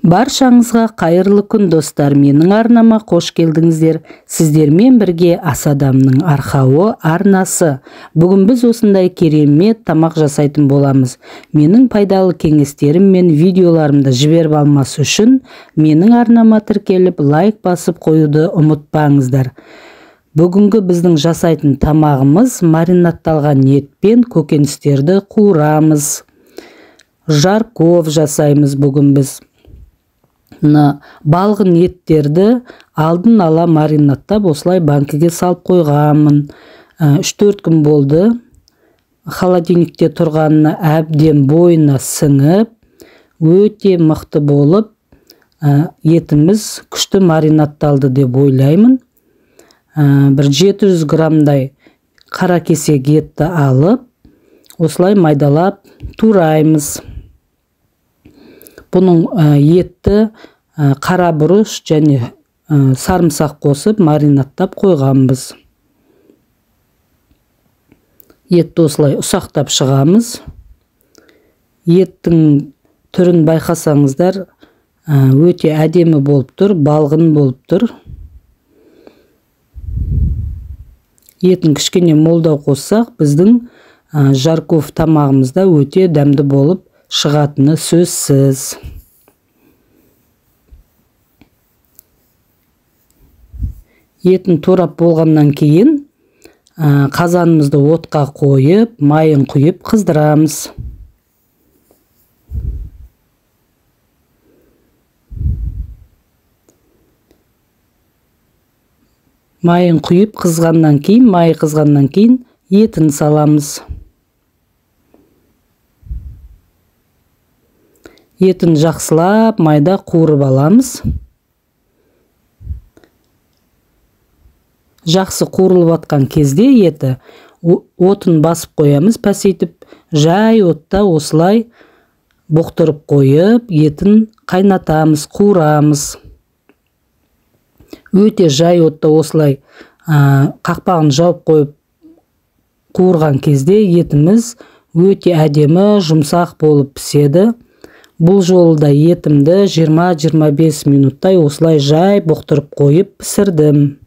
Баршаңызға қайырлы күн, достар. Менің арнама қош келдіңіздер. Сіздермен бірге Ас адамның арқауы арнасы. Бүгін біз осындай керемет тамақ жасайтын боламыз. Менің пайдалы кеңестерім мен видеоларымды жіберіп алмас үшін менің арнама тіркеліп, лайк басып қоюды ұмытпаңыздар. Бүгінгі біздің жасайтын тамағымыз маринадталған етпен көкөністерді қуырамыз. Жарков жасаймыз бүгін біз. Балғын еттерді алдын ала маринадтап осылай банкіге салып қойғанмын. 3-4 күн болды. Холодильникте тұрғанына әбден бойына сіңіп, өте мықты болып, етіміз күшті маринадталды деп ойлаймын. Бір 700 граммдай қара кесек етті алып, осылай майдалап тураймыз. Бұның етті қара бұрыш және сарымсақ қосып маринадтап қойғанбыз. Етті осылай ұсақтап шығамыз. Еттің түрін байқасаңыздар, өте әдемі болып тұр, балғын болып тұр. Етін кішкене молдау қоссақ, біздің жарков тамағымызда өте дәмді болып шығатыны сөзсіз. Етін турап болғаннан кейін қазанымызды отқа қойып, майын құйып қыздырамыз. Майын құйып қызғаннан кейін, майы қызғаннан кейін етін саламыз. Етін жақсылап майда қуырып аламыз. Жақсы қуырылып атқан кезде еті отын басып қоямыз, пәсейтіп жай отта осылай бұқтырып қойып, етін қайнатамыз, қуырамыз. Өте жай отта осылай қақпағын жауып қойып қуырған кезде етіміз өте әдемі жұмсақ болып піседі. Бұл жолы да етімді 20-25 минуттай осылай жай бұқтырып қойып пісірдім.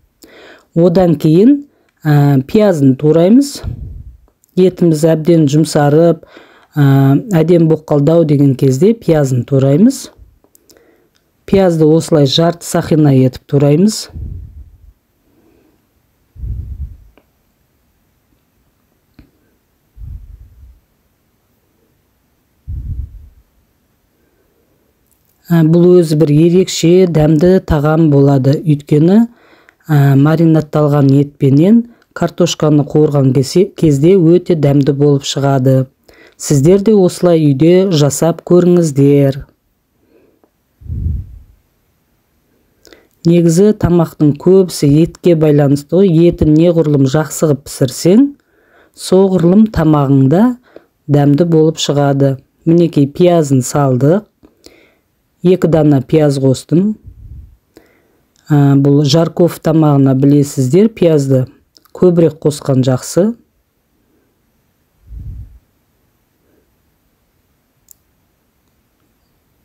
Одан кейін пиязын тураймыз. Етіміз әбден жұмсарып, әдем болып қалды-ау деген кезде пиязын тураймыз. Пиязды осылай жарты сақина етіп тураймыз. Бұл өзі бір ерекше дәмді тағам болады. Өйткені маринадталған етпенен картошканы қуырған кезде өте дәмді болып шығады. Сіздер де осылай үйде жасап көріңіздер. Негізі тамақтың көбісі етке байланысты ғой. Етін неғұрлым жақсы қылып пісірсең, соғұрлым тамағыңда дәмді болып шығады. Мінекей пиязын салдық. 2 дана пияз қостым. Бұл жарков тамағына білесіздер, пиязды көбірек қосқан жақсы.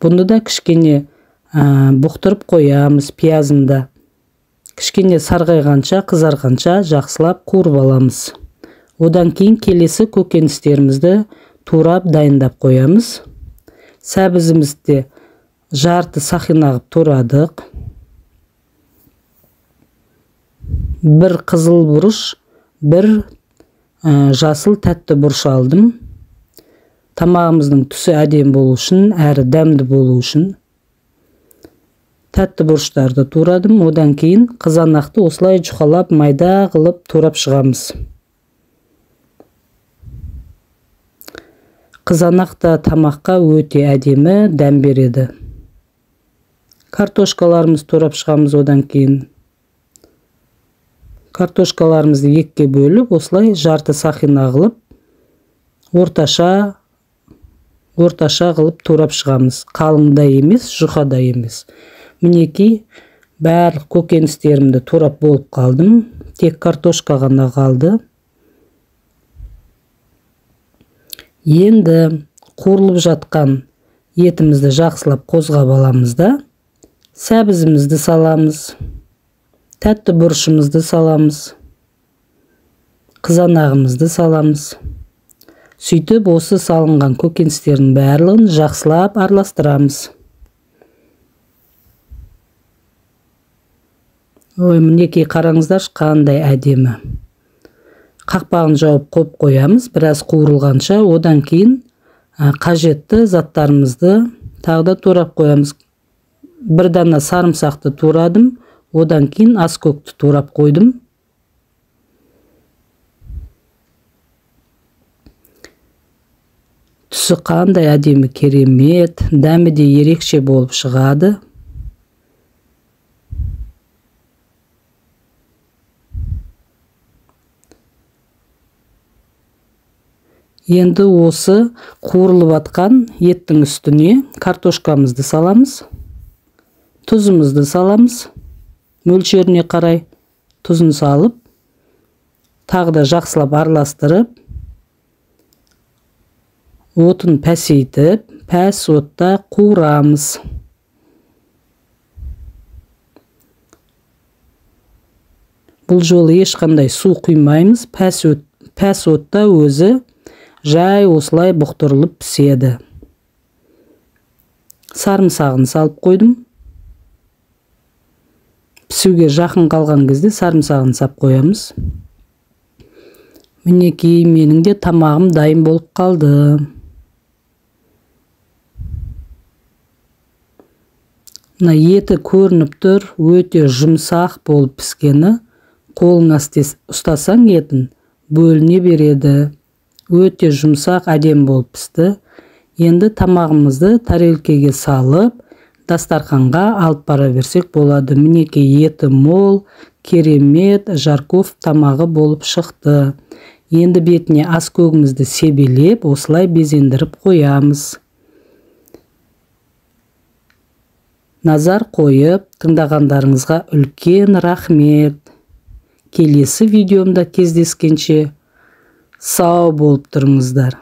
Бұны да кішкене бұқтырып қоямыз пиязын да. Кішкене сарғайғанша, қызарғанша жақсылап қуырып аламыз. Одан кейін келесі көкөністерімізді турап дайындап қоямыз. Сәбізімізді де жарты сақина қылып турадық. Бір қызыл бұрыш, бір жасыл тәтті бұрыш алдым. Тамағымыздың түсі әдемі болу үшін, әрі дәмді болу үшін тәтті бұрыштарды турадым. Одан кейін қызанақты осылай жұқалап майда қылып турап шығамыз. Қызанақ та тамаққа өте әдемі дәм береді. Картошкаларымызды турап шығамыз. Одан кейін картошкаларымызды екіге бөліп, осылай жарты сақина қылып, орташа қылып турап шығамыз. Қалың да емес, жұқа да емес. Мінекей барлық көкөністерімді турап болып қалдым. Тек картошка ғана қалды. Енді қуырылып жатқан Етімізді жақсылап қозғап аламыз да, сәбізімізді саламыз, тәтті бұрышымызды саламыз, қызанағымызды саламыз. Сөйтіп осы салынған көкөністердің барлығын жақсылап араластырамыз. Ой, мінекей қараңыздаршы, қандай әдемі. Қақпағын жауып қойып қоямыз, біраз қуырылғанша. Одан кейін қажетті заттарымызды тағы да турап қоямыз. Бір дана сарымсақты турадым, одан кейін аскөкті турап қойдым. Түсі қандай әдемі, керемет, дәмі де ерекше болып шығады. Енді осы қуырылып атқан еттің үстіне картошкамызды саламыз, тұзымызды саламыз, мөлшеріне қарай тұзын салып, тағы да жақсылап араластырып, отын пәсейтіп, пәс отта қуырамыз. Бұл жолы ешқандай су құймаймыз, пәс отта өзі жай осылай бұқтырылып піседі. Сарымсағын салып қойдым. Пісуге жақын қалған кезде сарымсағын сап қоямыз. Мінекей менің де тамағым дайын болып қалды. Мына еті көрініп тұр, өте жұмсақ болып піскені. Қолыңа ұстасаң етін бөліне береді. Өте жұмсақ, әдемі болып пісті. Енді тамағымызды тарелкеге салып, дастарханға алып бара берсек болады. Мінекей еті мол, керемет жарков тамағы болып шықты. Енді бетіне аскөгімізді себелеп, осылай безендіріп қоямыз. Назар қойып, тыңдағандарыңызға үлкен рахмет. Келесі видеомда кездескенше сау болып тұрыңыздар.